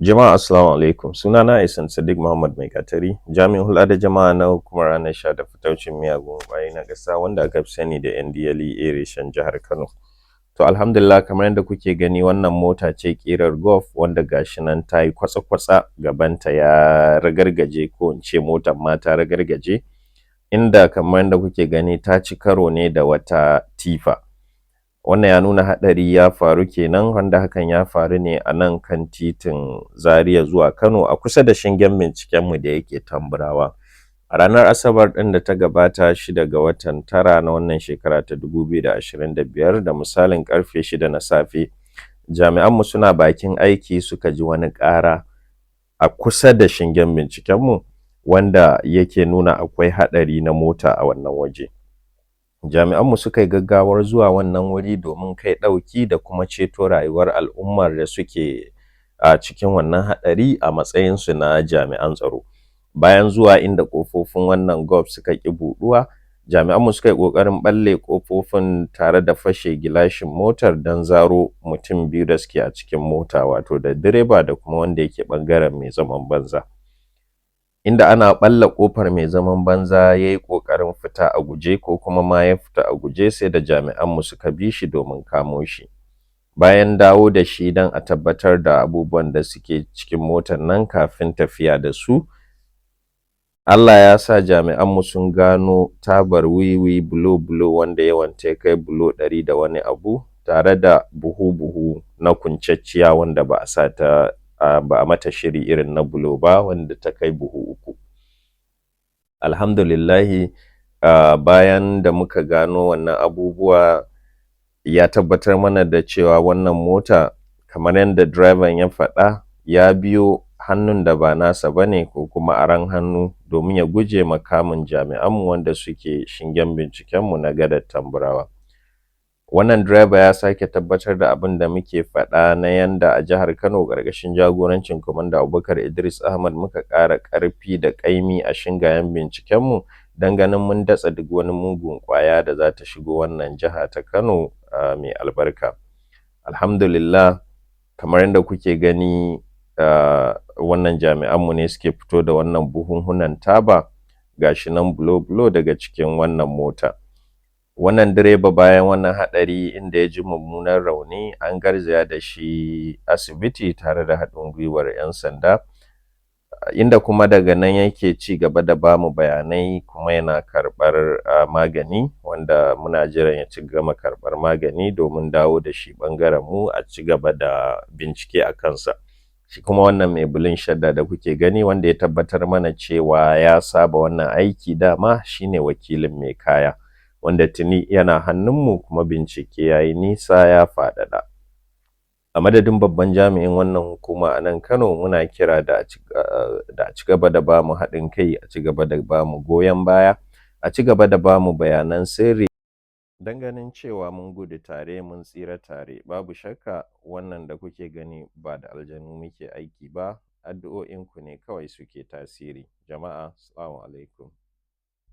Jama'a, assalamu alaikum. Sunana Isan Sadiq Muhammad Mai Katari, jami'in hulɗa da jama'a na hukumar hana sha da fataucin miyagun ƙwayoyi na ƙasa, wanda aka fi sani da NDLEA, reshen jihar Kano. To, alhamdulillah, kamar yadda kuke gani, wannan mota ce ƙirar Golf wanda gashi nan ta yi kwatsa-kwatsa, gabanta ya ragargaje, ko in ce motar ma ta ragargaje, inda kamar yadda kuke gani ta ci karo ne da wata tifa. Wannan ya nuna haɗari ya faru kenan, wanda hakan ya faru ne a nan kan titin Zaria zuwa Kano, a kusa da shingen bincikenmu da yake Tamburawa. A ranar Asabar ɗin da ta gabata, 6 ga watan 9 na wannan shekara ta 2025, da misalin ƙarfe 6 na safe, jami'anmu suna bakin aiki suka ji wani ƙara a kusa da shingen bincikenmu wanda yake nuna akwai haɗari na mota a wannan waje. Jami'anmu suka yi gaggawar zuwa wannan wuri domin kai ɗauki da kuma ceto rayuwar al'ummar da suke a cikin wannan haɗari a matsayinsu na jami'an tsaro. Bayan zuwa inda ƙofofin wannan Golf suka ƙi buɗuwa, jami'anmu suka yi ƙoƙarin ɓalle ƙofofin tare da fashe gilashin motar don zaro mutum biyu da suke a cikin mota, wato da direba da kuma wanda yake ɓangaren mai zaman banza. Inda ana ɓalla ƙofar, mai zaman banza ya yi ƙoƙarin fita a guje, ko kuma ma ya fita a guje, sai da jami'anmu suka bi shi domin kamo shi. Bayan dawo da shi don a tabbatar da abubuwan da suke cikin motar nan kafin tafiya da su, Allah ya sa jami'anmu sun gano tabar wiwi bulo-bulo wanda yawanta ya kai bulo 100 da wani abu, tare da buhu-buhu na kuncacciya wanda ba a sa ta ba a mata shiri irin na bulo ba, wanda ta kai buhu 3. Alhamdulillahi, bayan da muka gano wannan abubuwa, ya tabbatar mana da cewa wannan mota, kamar yadda direban ya faɗa, ya biyo hannun da ba nasa ba ne, ko kuma aron hannu, domin ya guje ma kamun jami'anmu wanda suke shingen bincikenmu na gadar Tamburawa. Wannan direba ya sake tabbatar da abin da muke faɗa na yanda a jihar Kano, ƙarƙashin jagorancin Commander Abubakar Idris Ahmad, muka ƙara ƙarfi da ƙaimi a shingayen bincikenmu don ganin mun datse duk wani mugun ƙwaya da za ta shigo wannan jiha ta Kano mai albarka. Alhamdulillah, kamar yadda kuke gani, wannan jami'anmu ne suke fito da wannan buhunhunan taba, gashi nan bulo-bulo, daga cikin wannan mota. Wannan direba, bayan wannan haɗari inda ya ji mummunan rauni, an garzaya da shi asibiti tare da haɗin gwiwar 'yan sanda, inda kuma daga nan yake ci gaba da bamu bayanai, kuma yana karɓar magani, wanda muna jiran ya ci gama karɓar magani domin dawo da shi ɓangaren mu a ci gaba da bincike a kansa. Shi kuma wannan mai bulun shadda da kuke gani, wanda ya tabbatar mana cewa ya saba wannan aiki dama, shine wakilin mai kaya, wanda tuni yana hannunmu kuma bincike ya yi nisa ya faɗaɗa. A madadin babban jami'in wannan hukuma a nan Kano, muna kira da a ci gaba da bamu haɗin kai, a ci gaba da bamu goyon baya, a ci gaba da bamu bayanan sirri don ganin cewa mun gudu tare mun tsira tare. Babu shakka, wannan da kuke gani, ba da aljanu muke aiki ba, addu'o'inku ne kawai suke tasiri. Jama'a, assalamu alaikum.